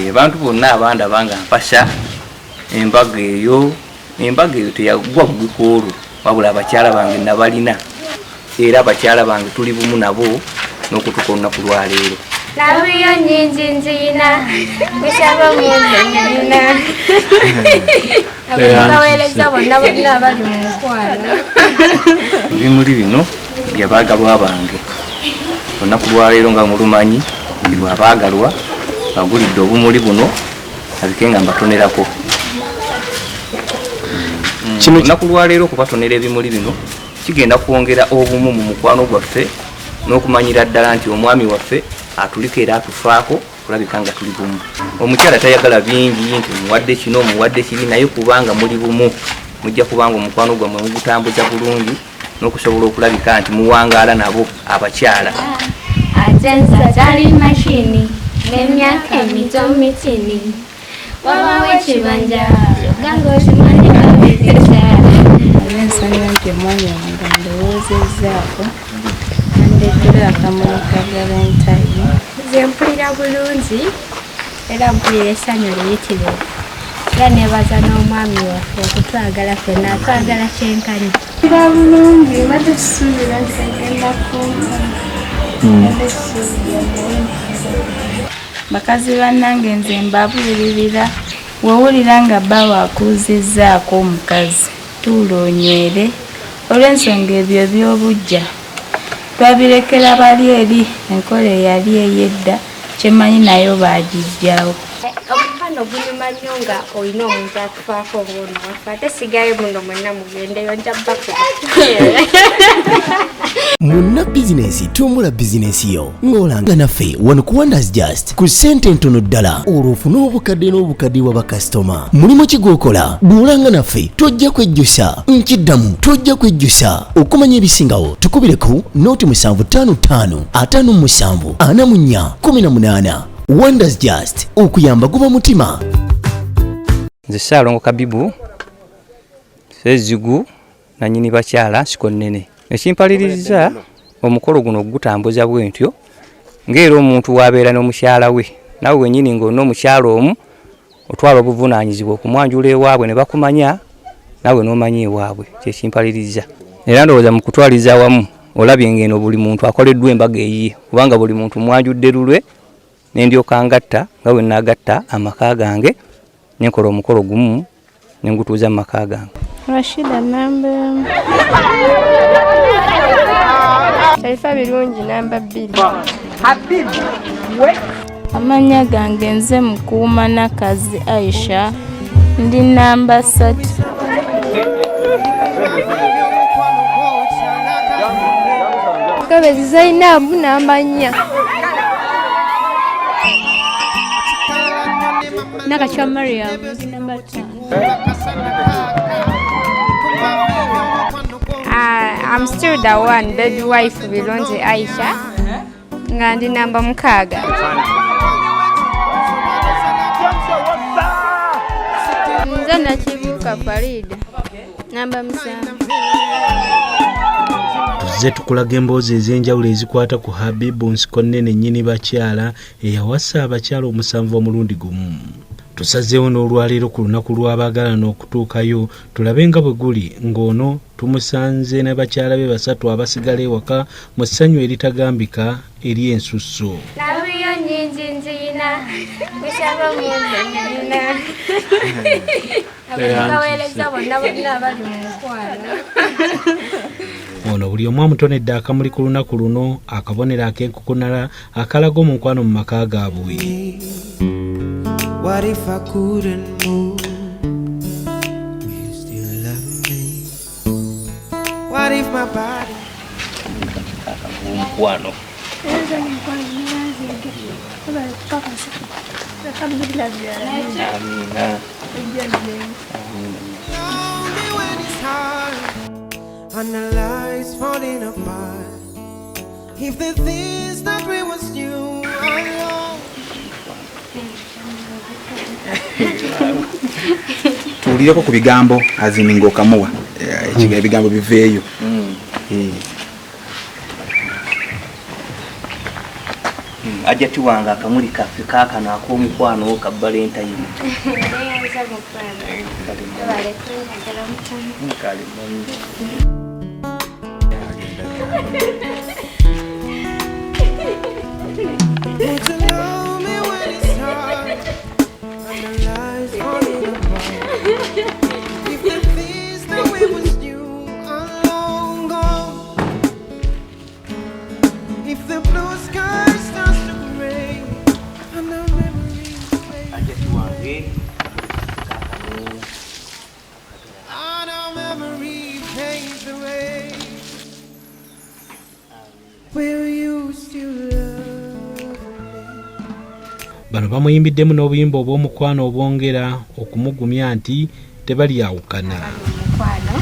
Abantu bonna abandaba nga mpasa embaga eyo, embaga eyo teyagwa bugwi ku olwo, wabula abakyala bange nabalina, era abakyala bange tuli bumu nabo n'okutuuka olunaku lwaleero. Love yo nnyingi nziyina, musaba munze nnyina. Abaweereza bonna bonna abali mu mukwano. Ebimuli bino byabaagalwa bange olunaku lwaleero nga mulumanyi lwabaagalwa, bagulidde obumuli buno abike nga mbatonerako. Kino Olunaku lwaleero okubatonera ebimuli bino kigenda kwongera obumu mu mukwano gwaffe n'okumanyira ddala nti omwami waffe atuliko era atufaako kulabika nga tuli bumu. Omukyala tayagala bingi nti muwadde kino muwadde kiri, naye kubanga muli bumu mujja kubanga omukwano gwammwe mugutambuza bulungi n'okusobola okulabika nti muwangaala nabo abakyala. Ate nze atali mashini n'emyaka emito mitini, wabawo ekibanja kyokka ng'okimanyi babizisa. Olw'ensonga nti omwami wange andowoozezzaako, andeetera akamuli ka Valentine. Nze mpulira bulungi era mpulira essanyu liyitirivu, era neebaza n'omwami waffe okutwagala ffenna, atwagala kyenkanyi. Mpulira bulungi, mbadde sisuubira nti agenda kumpa. Mbadde sisuubira naye. Bakazi bannange nze mbabuulirira, wewulira nga bbaawo akuuzizzaako omukazi, tuula onywere, olw'ensonga ebyo eby'obuggya twabirekera bali eri, enkola eyali ey'edda kyemmanyi nayo baagiggyawo. Omukwano gunyuma nnyo nga olina omuntu akufaako ng'ono waffe, ate sigayo muno mwenna mugendeyo, nja bakuba. Munna bizinensi, tumbula bizinensi yo ng'olanga naffe wano ku Wonders Just ku ssente entono ddala, olwo ofune obukadde n'obukadde bwa bakasitoma. Mulimu ki gw'okola? Bw'olanga naffe tojja kwejjusa. Nkiddamu, tojja kwejjusa. Okumanya ebisingawo tukubire ku 0755 57 44 18. Wonders Just, okuyamba guba mutima. Nze Ssaalongo Kabibu Sezzigu, nannyini bakyala nsiko nnene. Ekimpaliriza omukolo guno okugutambuza bwe ntyo, ng'era omuntu w'abeera n'omukyala we, naawe wennyini ng'olina omukyala omu, otwala obuvunaanyizibwa okumwanjula ewaabwe ne bakumanya, naawe n'omanya ewaabwe, kyekimpaliriza. Era ndowooza mu kutwaliza awamu olabye ng'eno buli muntu akoleddwa embaga eyiye, kubanga buli muntu mwanjudde lulwe, ne ndyoka ngatta nga bwe naagatta amaka gange, ne nkola omukolo gumu ne ngutuuza mu maka gange. Rashida namba 1. Sharifa Birungi namba 2. Amannya gange nze Mukuuma Nakazi Aisha, ndi namba 3. Kabezi Zainabu namba 4. Nakachwa Mariam ndi namba 5. I'm still the one, baby wife Birungi Aisha, nga ndi namba 6. Nze Nakibuuka Farida namba 7. Tuzze tukulaga emboozi ez'enjawulo ezikwata ku Habibu Nsikonnene nnyini bakyala eyawasa abakyala 7 omulundi gumu. Tusazeewo n'olwaleero ku lunaku lw'abaagalana okutuukayo tulabe nga bwe guli, ng'ono tumusanze ne bakyala be 3 abasigala ewaka mu ssanyu eritagambika ery'ensusso. Love yo nnyingi nziyina, musaba munze nnyina. Abaweereza bonna bonna abali mu mukwano. Ono buli omu amutonedde akamuli ku lunaku luno, akabonero ak'enkukunala akalaga omukwano mu maka gaabwe. What if I couldn't move? Will you still love me? What if my body Omukwano. Amina. Only when it's hard and the lights falling apart. If the things that we once knew are long. Tuwulireko ku bigambo azini ng'okamuwa ebigambo biveeyo. Ajati wange akamuli kaffe kaakano ak'omukwano ka Valentine. Neyanza mukwano. Webale kunjagala mukwano. Kale mami. Would you love me when it's hard and the lights falling apart? If the things that we once knew are long gone, if the blue sky starts to gray and the memories fade, Ajati wange and our memory fades away, will you still love me? Bano bamuyimbiddemu n'obuyimba obw'omukwano obwongera okumugumya nti tebalyawukana. Mukwano.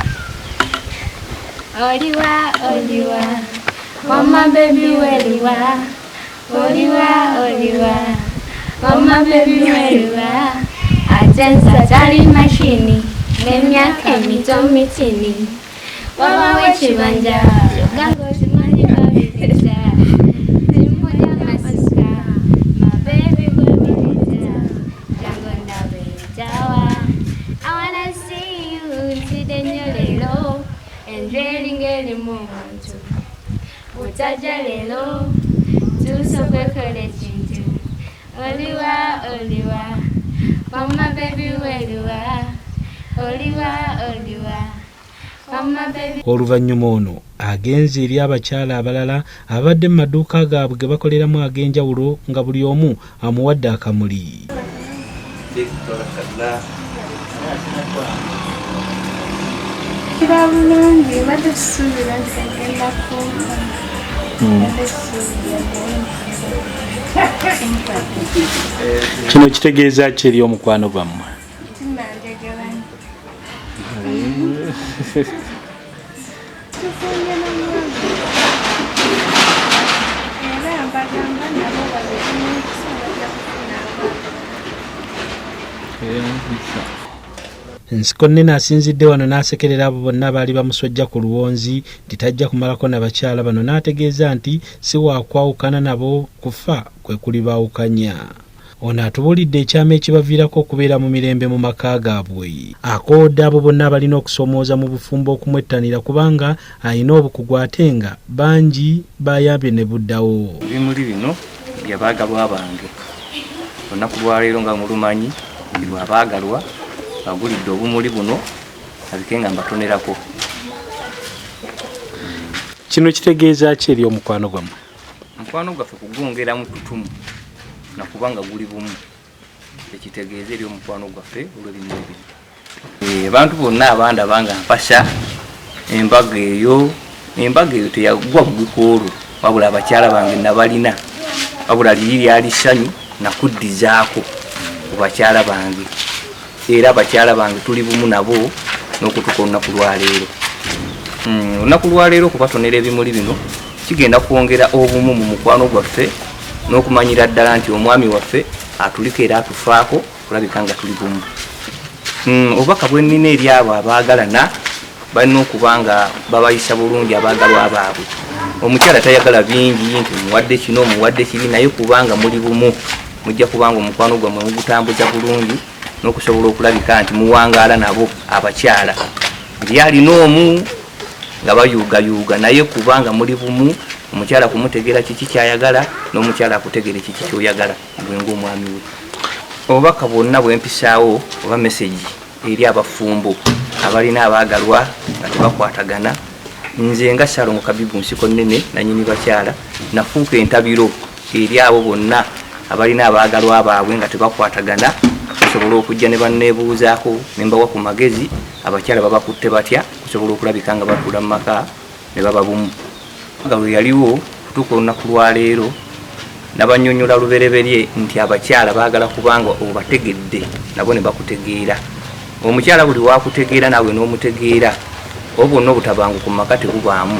Oliwa, oliwa, mama baby weliwa. Oliwa, oliwa, mama baby weliwa. Ate nsatali mashini n'emyaka emito mitini. Wabawo ekibanja kyokka ng'okimanyi babiriza. Simulya masuka, my baby gwebiriza. Jangu ndabe ntawa. I wanna see you ntidde nnyo leero. Enju eringa erimu omuntu. Bw'otajja leero, tuusa okwekola ekintu. Oliwa, oliwa, mama baby weliwa. Oliwa, oliwa, mama baby. Oluvannyuma ono agenze eri abakyala abalala abadde mu maduuka gaabwe ge bakoleramu ag'enjawulo nga buli omu amuwadde akamuli. Kira bulungi mbadde sisuubira nti agenda kumpa. Mbadde sisuubira naye. Kino kitegeeza ki eri omukwano gwammwe? Mutima njagala nnyo. Tufunye n'omwami. Era mbagamba nabo babeere n'empisa bajja kufuna abaana. Nsiko Nnene asinzidde wano n'asekerera abo bonna abaali bamusojja ku luwonzi nti tajja kumalako na bakyala bano n'ategeeza nti si waakwawukana nabo kufa kwe kulibaawukanya. Ono atubuulidde ekyama ekibaviirako okubeera mu mirembe mu maka gaabwe. Akoowodde abo bonna abalina okusoomooza mu bufumbo okumwettanira kubanga alina obukugu ate nga bangi bayambye ne buddawo. Ebimuli bino byabaagalwa bange. Olunaku lwaleero nga mulumanyi lwabaagalwa bagulidde obumuli buno abike nga mbatonerako. Kino kitegeeza ki eri omukwano gwammwe? Omukwano gwaffe kugwongeramu ttutumu na kubanga guli bumu. Ekitegeeza eri omukwano gwaffe olw'ebimuli bino. Abantu bonna abandaba nga mpasa embaga eyo teyagwa bugwi ku olwo, wabula abakyala bange nabalina, wabula liri lyali ssanyu nakuddizaako ku bakyala bange. Era abakyala bange tuli bumu nabo n'okutuuka olunaku lwaleero. Olunaku lwaleero okubatonera ebimuli bino kigenda kwongera obumu mu mukwano gwaffe n'okumanyira ddala nti omwami waffe atuliko era atufaako kulabika nga tuli bumu. Obubaka bwe nnina eri abo abaagalana balina okuba nga babayisa bulungi abaagalwa baabwe. Omukyala tayagala bingi nti muwadde kino muwadde kiri, naye kubanga muli bumu mujja kubanga omukwano gwammwe mugutambuza bulungi n'okusobola okulabika nti muwangaala nabo abakyala. Nti alina omu nga bayuugayuuga, naye kubanga muli bumu omukyala kumutegeera kiki ky'ayagala n'omukyala akutegeera kiki ky'oyagala gwe ng'omwami we. Obubaka bwonna bwe mpisaawo oba meseji eri abafumbo abalina abaagalwa nga tebakwatagana, nze nga Ssalongo Kabibu Nsiko Nnene nannyini bakyala nafuuka entabiro eri abo bonna abalina abaagalwa baabwe nga tebakwatagana, basobola okujja ne banneebuuzaako ne mbawa ku magezi abakyala babakutte batya kusobola okulabika nga batuula mu maka ne baba bumu. Nga lwe yaliwo kutuuka olunaku lwaleero nabannyonnyola lubereberye nti abakyala baagala kubanga obategedde nabo ne bakutegeera. Omukyala buli wakutegeera naawe n'omutegeera, obwo bwonna obutabanguko mu maka tebubaamu.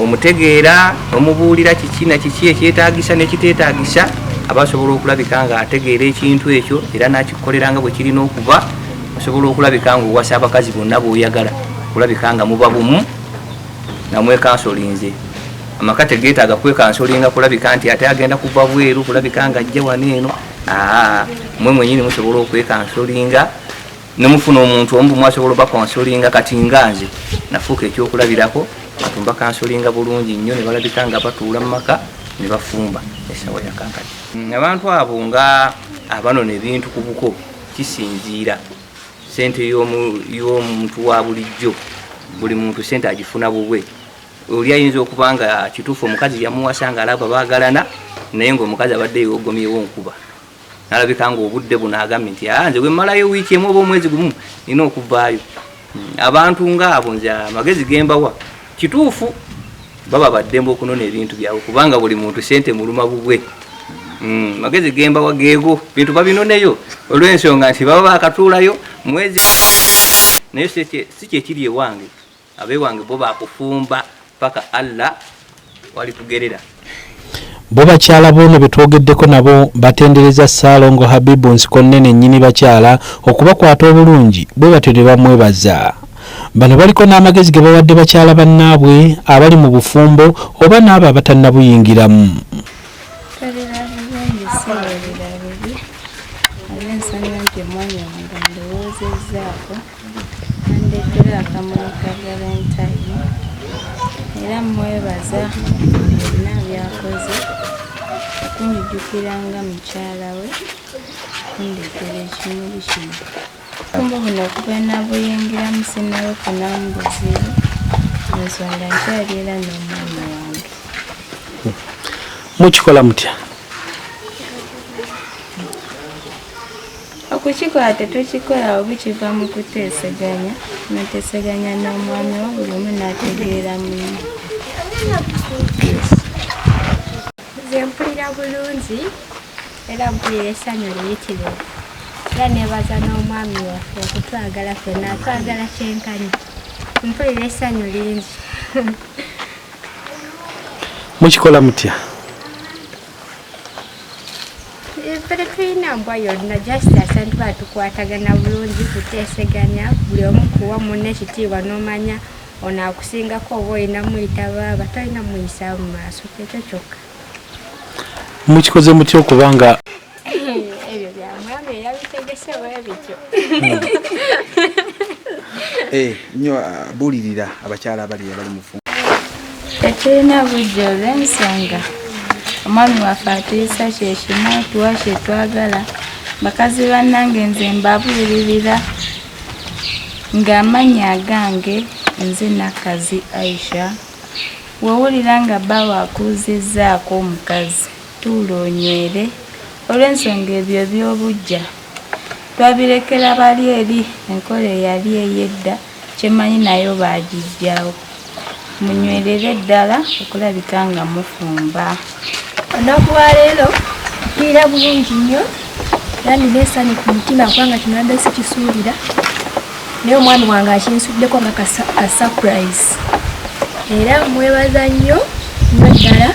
Omutegeera omubuulira kiki na kiki ekyetaagisa n'ekiteetaagisa, aba asobola okulabika ng'ategeera ekintu ekyo era n'akikolera nga bwe kirina okuba. Osobola okulabika ng'owasa abakazi bonna b'oyagala, kulabika nga muba bumu namwekansolinze. Amaka tegeetaaga kwekansolinga kulabika nti ate agenda kuva bweru kulabika nga ajja wano eno. Mwe mwenyini musobola okwekansolinga nemufuna omuntu omu mwasobola obakansolinga. Kati nga nze nafuuka ekyokulabirako, bantu mbakansolinga bulungi nnyo ne balabika nga batuula mu maka ne bafumba essaawa yakaakati. Abantu abo nga abanona ebintu ku buko, kisinziira sente y'omuntu wa bulijjo. Buli muntu sente agifuna bubwe. Oli ayinza okuba nga kituufu omukazi yamuwasa nga alaba baagalana, naye ng'omukazi abadde yeewogomyewo nkuba, nalabika nga obudde buno agambye nti nze bwe mmalayo wiiki emu oba omwezi gumu nina okuvaayo. Abantu ng'abo nze amagezi gembawa, kituufu baba baddembe okunona ebintu byabwe, kubanga buli muntu sente muluma bubwe. Magezi gembawa geego, bintu babinoneyo olw'ensonga nti baba bakatuulayo mwezi, naye si kyekiri ewange. Abewange bo bakufumba paka Allah walitugerera. Bo bakyala boono be twogeddeko nabo batendereza Ssaalongo Habibu Nsikonnene nnyini bakyala okubakwata obulungi bwe batyo ne bamwebaza. Bano baliko n'amagezi ge bawadde bakyala bannaabwe abali mu bufumbo oba n'abo abatannabuyingiramu. Mpulira bulungi, siwulira bubi, olw'ensonga nti omwami wange andowoozezzaako, andeetera akamuli ka Valentine, era mwebaza byonna by'akoze okunjijukira nga mukyala we, okundeetera ekimuli kino. Obufumbo buno okuva nabuyingiramu sinnabufunamu buzibu, ensonga nkyali era n'omwami wange. Mukikola mutya? Okukikola tetukikola obu, kiva mu kuteeseganya, noteeseganya n'omwami wo, buli omu n'ategeera munne. Nze mpulira bulungi era mpulira essanyu liyitirivu, era neebaza n'omwami waffe okutwagala ffenna, atwagala kyenkanyi. Mpulira essanyu lingi. Mukikola mutya? Ffe tetulina mbwa yonna, just asantu ba tukwatagana bulungi, kuteeseganya, buli omu kuwa munne ekitiibwa, n'omanya ono akusingako oba olina muyita baaba, tolina muyisa mu maaso, ekyo kyokka. Mukikoze mutya okubanga Ebyo bya mwami eyabitegese bwe bityo. Nnyo buulirira abakyala abali mu bufumbo. Tetulina bujja olw'ensonga omwami waffe atuyisa kyekimu, atuwa kye twagala. Bakazi bannange, nze mbabuulirira ng'amannya agange nze Nakazi Aisha. W'owulira nga bbaawo akuuzizzaako omukazi, tuula onywere, olw'ensonga ebyo eby'obujja twabirekera bali eri, enkola eyali ey'edda kyemmanyi nayo baagiggyawo. Munywerere ddala okulabika nga mufumba. Olunaku lwa leero mpulira bulungi nnyo era nina essanyu ku mutima, kubanga kino nadde sikisuubira, naye omwami wange akinsuddeko nga ka surprise, era mwebaza nnyo nnyo ddala.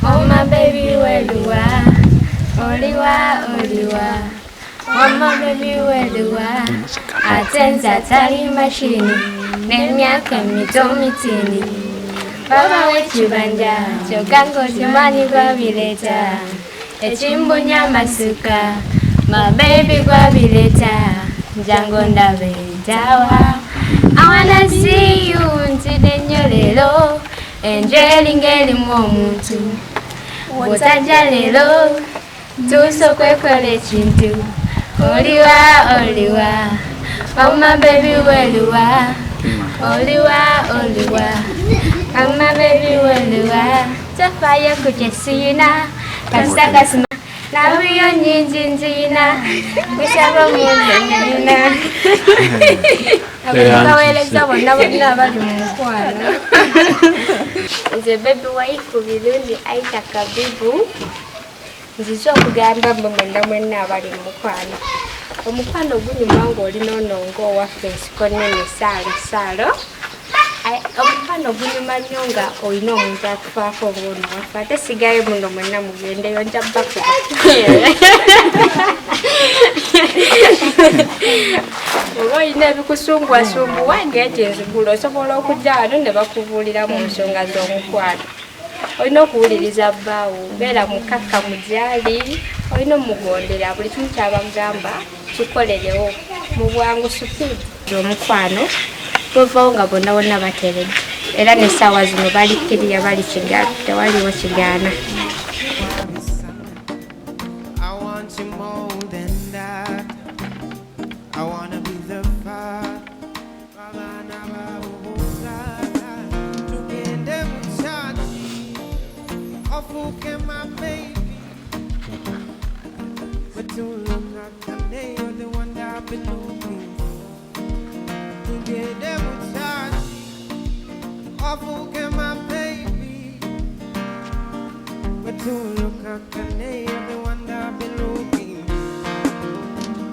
Oh my baby, where do I? Oliwa, oliwa. Oh my baby, where do I? Ate nze atali mashini n'emyaka emito mitini, baba w'ekibanja kyokka ng'okimanyi gwabireeta, ekimbunya amasuka, my baby gwabireeta, njangu ndabe dawa. I wanna see you, ntidde nnyo leero, enju eringa erimu omuntu, bw'otajja leero tuusa okwekola ekintu. Oliwa, oliwa, mama baby, weliwa, oliwa, oliwa, mama baby, weliwa. Tofaayo ku kye siyina, kasita kasima nabiyo nyingi nziyina, kusaba omuntu nina abaweereza bonna bonna abali mu mukwano. Nze baby wife Birungi Aisha Kabibu, nzize okugamba mmwe mwenna mwenna abali mu mukwano, omukwano gunyuma ng'oli noono ng'owaffe ensiko nnene saalo saalo. Omukwano gunyuma nnyo nga olina omuntu akufaako ng'ono waffe. Ate sigayo muno, mwenna mugendeyo, nja bakuba. Oba olina Ng'olina ebikusumbuwasumbuwa ng'ekyenzigula osobola okujja wano ne bakubuulira mu nsonga z'omukwano. Olina okuwuliriza bbaawo, beera mukkakkamu gy'ali, olina omugondera buli kimu ky'abagamba kikolerewo mu bwangu supiidi. Omukwano bwevawo nga bonna bonna bateredde era n'essaawa zino bali kkiriya bali kigaana tewaliwo kigaana. I want you more than that. I wanna be the father. Abaana babubuzaala. Tugende mu church. Ofuuke my baby. But to look at the name, you're the one that I've been looking for. Tugende mu church. Ofuuke my baby. But to look at the name, you're the one that I've been looking for.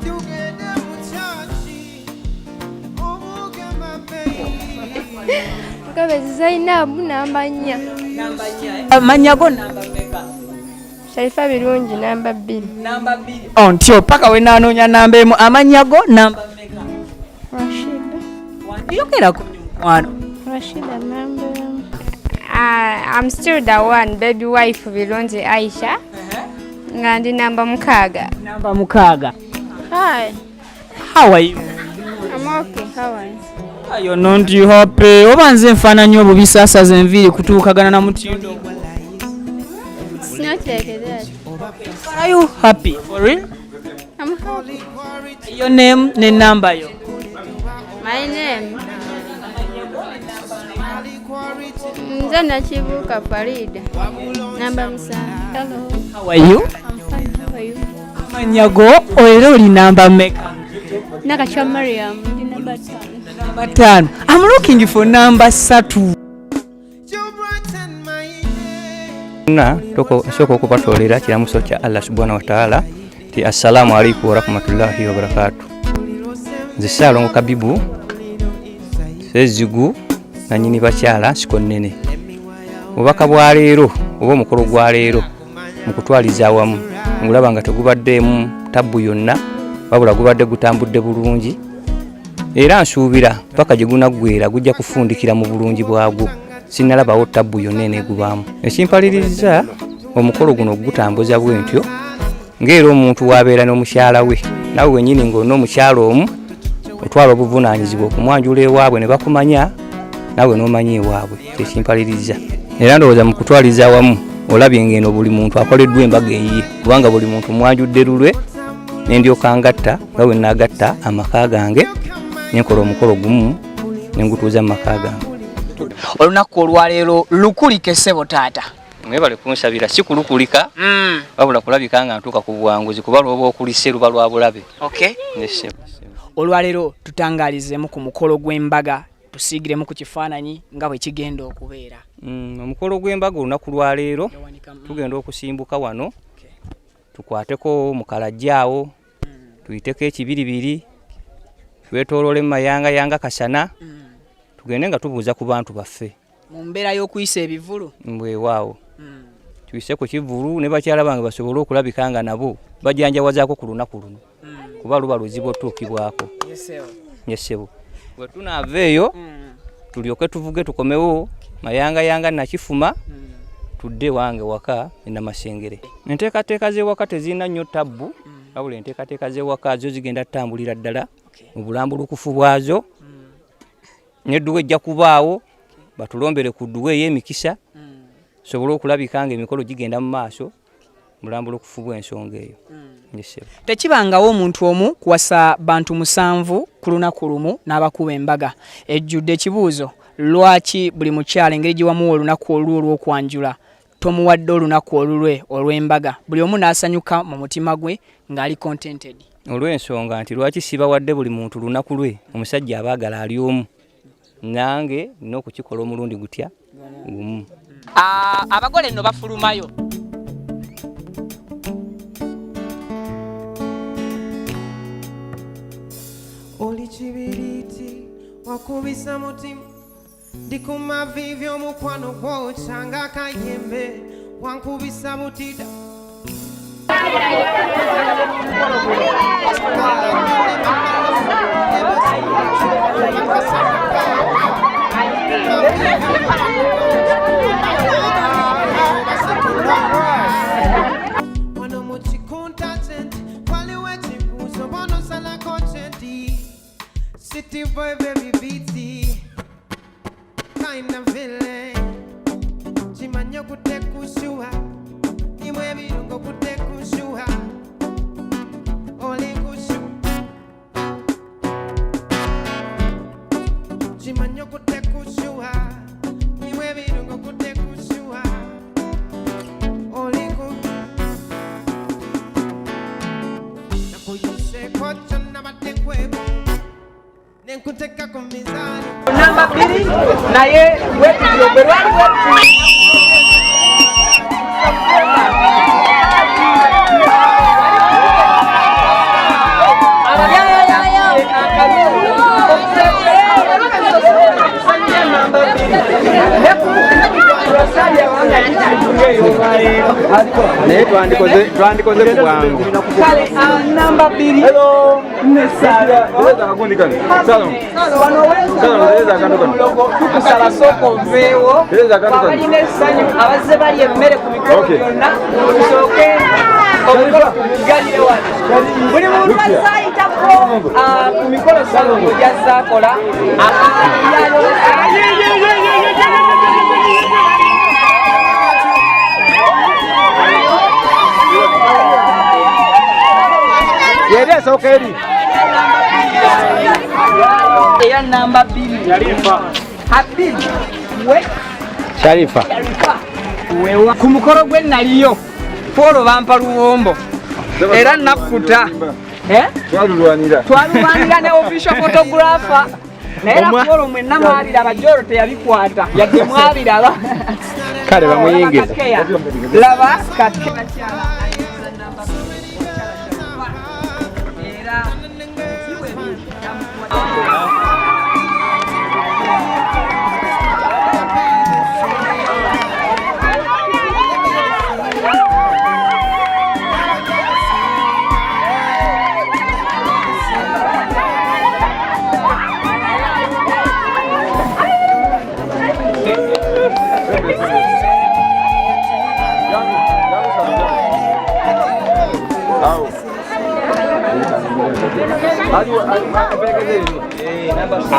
Tugende mu church. Ofuuke my baby. Mukabezi Zainabu namba 4. Amannya go namba mmeka? Sharifa Birungi namba 2. Namba 2. Oh, ntyo paka we naanoonya namba emu. Amannya go namba mmeka? Rashida. Yogerako nnyo mukwano. Rashida namba emu. I'm still the one baby wife Birungi Aisha nga ndi namba 6. Namba 6. Hi. How are you? I'm okay. How are you? Ayo not you happy. Oba nze nfaananyi obubi saasaza enviiri kutuukagana na mutindo. It's not like that. But are you happy? For real? I'm happy. Your name ne namba yo. My name. Nze Nakibuuka Farida. Namba 7. Hello. How are you? I'm fine. How are you? Amannya go era oli namba mmeka? Nakachwa Mariam ndi namba 5. Namba 5. I'm looking for namba 3. Na sooka okubatoolera kiramuso kya Allah subhanahu wa ta'ala ti assalamu alaikum warahmatullahi wabarakatuh. Nze Ssaalongo Kabibu Sezzigu nannyini bakyala nsiko nnene. Obubaka bwa leero oba omukolo gwa leero mu kutwaliza awamu ngulaba nga tegubaddeemu tabbu yonna wabula gubadde gutambudde bulungi era nsuubira paka gye gunaggwera gujja kufundikira mu bulungi bwagwo. Sinnalabawo tabbu yonna eneegubaamu. Ekimpaliriza omukolo guno gutambuza bwe ntyo ng'era omuntu w'abeera n'omukyala we naawe wennyini ng'olina omukyala omu otwala obuvunaanyizibwa okumwanjula ewaabwe ne bakumanya naawe n'omanya ewaabwe kyekimpaliriza. Era ndowooza mu kutwaliza awamu olabye ng'eno buli muntu akoleddwa embaga eyiye kubanga buli muntu mwanjudde lulwe ne ndyoka ngatta nga bwe nnaagatta amaka gange ne nkola omukolo gumu ne ngutuuza mu maka gange. Olunaku olwaleero lukulike ssebo taata. Mwebale kunsabira si kulukulika wabula kulabika nga ntuuka ku buwanguzi kuba lw'oba okulise luba lwa bulabe. Okay. Olwaleero tutangaalizeemu ku mukolo gw'embaga tusiigiremu ku kifaananyi nga bwe kigenda okubeera. Omukolo gw'embaga olunaku lwaleero tugenda okusimbuka wano tukwateko mu kalajja awo tuyiteko ekibiribiri twetooloole mu mayangayanga kasana tugende nga tubuuza ku bantu baffe. Mu mbeera y'okuyisa ebivulu? Weewaawo. Tuyise ku kivulu ne bakyala bange basobole okulabika nga nabo bajanjawazaako ku lunaku luno kuba luba luzibu otuukibwako. Yesebo. Bwe tunaava eyo tulyoke tuvuge tukomewo mayangayanga Nakifuma tudde wange waka e Namasengere. Enteekateeka z'ewaka tezirina nnyo tabbu wabula enteekateeka z'ewaka zo zigenda ttambulira ddala mu bulambulukufu bwazo n'edduwa ejja kubaawo batulombere ku dduwa ey'emikisa sobole okulabika nga emikolo gigenda mu maaso mulambulukufu bw'ensonga eyo. Tekibangawo omuntu omu kuwasa bantu 7 ku lunaku lumu n'abakuba embaga. Ejjudde ekibuuzo lwaki buli mukyala engeri gye wamuwa olunaku olwo olw'okwanjula tomuwadde olunaku olulwe olw'embaga buli omu n'asanyuka mu mutima gwe ng'ali contented? Olw'ensonga nti lwaki sibawadde buli muntu lunaku lwe, omusajja abaagala ali omu nange nina okukikola omulundi gutya gumu. Abagole nno bafulumayo. Oli kibiriti wakubisa mutima ndikuma vivyo mukwano gwokyanga akayembe wankubisa butida. City boy, baby, BT. Kind of feeling. Chimanyo kute kushuha. Imwe birungo kute kushuha. Oli kushu. Chimanyo kute kushuha. Imwe birungo kute kushuha. Oli ku. Nakuyise kocho nabatekwebo. Nenkuteka ku mizani. Namba 2 naye wetulyo bwe lwali wetulyo. Naye twandikoze ku bwangu. Kale namba 2 tukusaba sooka oveewo abalina essanyu abazze balya emmere ku mikolo byonna tusooke omukolo tugugalire wano. Buli muntu azze ayitako ku mikolo Salongo gy'azze akola. Yeri esooka eri eya namba 2 Habib we Sharifa wewa ku mukolo gwe naliyo Paul bampa luwombo era nakkuta twalulwanira ne official photographer naye era Paul mwenna mwabiraba Joro teyabikwata yadde mwabiraba kale bamuyingiza laba kake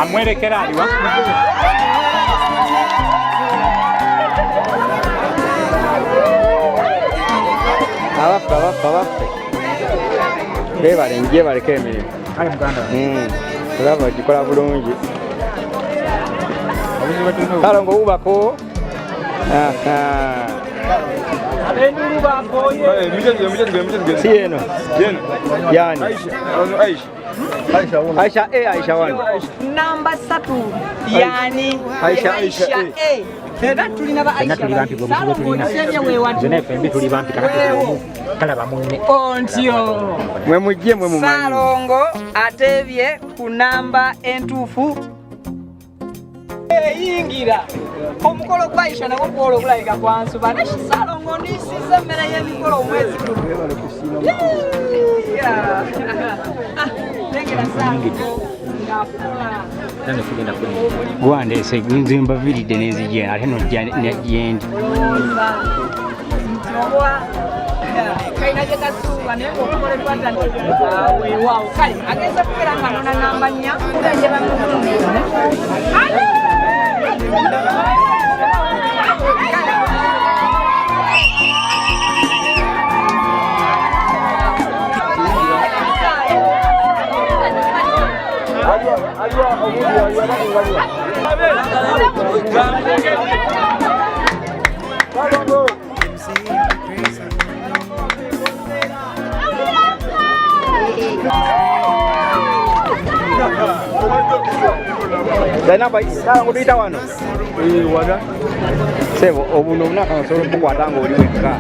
Amwerekera aliwa abaffe bebale nje baleke emirimu olaba ogikola bulungi Salongo wubako si eno yani Aisha A, Aisha 1. Namba 3 yani Aisha A. Era tulina ba Aisha. Salongo nsebye weewatu. Ontyo. Mwe mujje mwe mumanyi. Salongo atebye ku namba entuufu. Eyingira. Omukolo gwa Aisha nagwo gwolwo gulabika gwansuba. Naye Salongo ndisiza emmere y'emikolo omwezi guno. Gwandeese nze mbaviiridde n'enzija ate nojja gyendi. Kalina gye kasuuba naye ng'okukola weewaawo kale agenza kubeera nga nona namba 4. Zainaba Salongo tuyita wano. Sebo obuno obunaka osobola okubukwata ng'oli wekka.